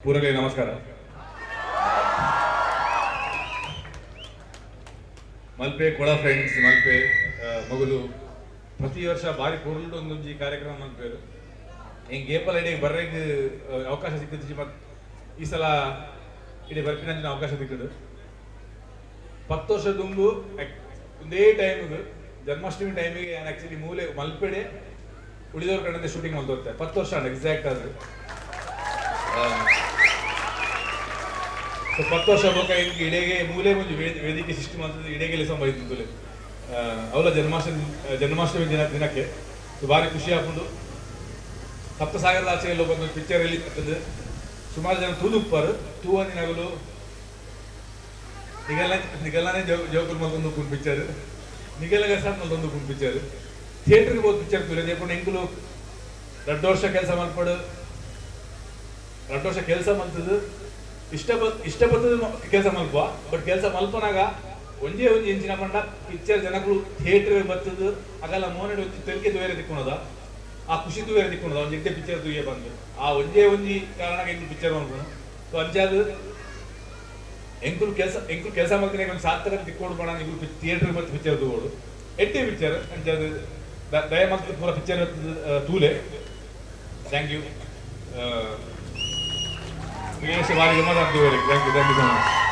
ಪೂರಗೆ ನಮಸ್ಕಾರ. ಮಲ್ಪೆ ಕೊಳ ಫ್ರೆಂಡ್ಸ್ ಮಲ್ಪೆ ಮಗುಲು ಪ್ರತಿ ವರ್ಷ ಬಾರಿ ಪೊರ್ಲುಡು ಒಂದೊಂಜಿ ಕಾರ್ಯಕ್ರಮ ಮಲ್ಪೇರು. ಎಂಕ್ ಏಪಲ ಇಡೆಗ್ ಬರ್ರೆಗ್ ಅವಕಾಶ ಸಿಕ್ಕುದಿಜಿ. ಮತ್ ಈ ಸಲ ಇಡೆ ಬರ್ಪಿನಂಚಿನ ಅವಕಾಶ ಸಿಕ್ಕುದು. 10 ವರ್ಷ ದುಂಬು ಒಂದೇ ಟೈಮ್ಗೆ, ಜನ್ಮಾಷ್ಟಮಿ ಟೈಮಿಗೆ ನಾನು ಆಕ್ಚುಲಿ ಮೂಲೆ ಮಲ್ಪೆಡೆ ಉಳಿದವ್ರ ಕಡೆಯಿಂದ ಶೂಟಿಂಗ್ ಮಾಡ್ತೋಗ್ತೆ. 10 ವರ್ಷ ಎಕ್ಸಾಕ್ಟ್ ಅದು. ಸೊ 10 ವರ್ಷ ಬೊಕ ಇಂಕ್ ಇಡೆಗೆ ಮೂಲೆ ಒಂಜಿ ವೇದಿಕೆ ಸಿಸ್ಟಮ್ ಅಂತ ಇಡೆಗೆ ಸಂಬ ಇತ್ತು ಅವಲ ಜನ್ಮಾಷ್ಟಮಿ ಜನ್ಮಾಷ್ಟಮಿ ದಿನಕ್ಕೆ. ಸೊ ಭಾರಿ ಖುಷಿ ಆಪುಂಡು. ಸಪ್ತಸಾಗರದ ಆಚೆ ಎಲ್ಲೋ ಬಂದು ಪಿಕ್ಚರ್ ರಿಲೀಸ್ ಆಗ್ತದೆ. ಸುಮಾರು ಜನ ತೂದುಪ್ಪಾರು ತೂವಂದಿನಗಲು ನಿಗಲ್ಲ ನಿಗಲ್ಲನೇ ಜೋಕುಲ್ ಮಲ್ತೊಂದು ಉಪ್ಪುನ್ ಪಿಕ್ಚರ್, ನಿಗಲಗ ಸಹ ಮಲ್ತೊಂದು ಉಪ್ಪುನ್ ಪಿಕ್ಚರ್. ಥಿಯೇಟರ್ಗೆ ಹೋದ್ ಪಿಕ್ಚರ್ ತೂಲೆ. ದೇಪುಂಡು ಎಂಕುಲು 2 ವರ್ಷ ಕೆಲಸ ಮಲ್ಪಡು, 2 ವರ್ಷ ಕೆಲಸ ಮಲ್ತದು ಇಷ್ಟ ಇಷ್ಟ ಬರ್ತದ ಕೆಲಸ ಮಲ್ಪ. ಬಟ್ ಕೆಲಸ ಮಲ್ಪನಾಗ ಒಂಜೇ ಒಂಜಿ ಎಂಚಿನ ಪಂಡ, ಪಿಕ್ಚರ್ ಜನಗಳು ಥಿಯೇಟರ್ ಬರ್ತದ ಅಗಲ ಮೋನೆಡ್ ಒಂಜಿ ತೆಲಿಕೆ ತೂಯರೆ ತಿಕ್ಕುನದ, ಆ ಖುಷಿ ತೂಯರೆ ತಿಕ್ಕುನದ, ಒಂಜಿ ಎಡ್ಡೆ ಪಿಕ್ಚರ್ ತೂಯೆ ಬಂದು, ಆ ಒಂಜೇ ಒಂಜಿ ಕಾರಣ ಎಂಕುಲು ಪಿಕ್ಚರ್ ಮಲ್ಪುನು. ಸೊ ಅಂಚಾದ್ ಎಂಕುಲು ಕೆಲಸ ಮಲ್ತಿನ ಒಂದು ಸಾರ್ಥಕ ತಿಕ್ಕೋಡು ಪಣ ಎಂಕುಲು ಥಿಯೇಟರ್ ಬತ್ತು ಪಿಕ್ಚರ್ ತೂವೋಡು. ಎಡ್ಡೆ ಪಿಕ್ಚರ್. ಅಂಚಾದ್ ದಯ ಮಲ್ತ್ ಪೂರ ಪಿಕ್ಚರ್ ತೂಲೆ. Thank you. ಬಾರಿ ಗಮ್ಮತ್. Thank you, thank you so much.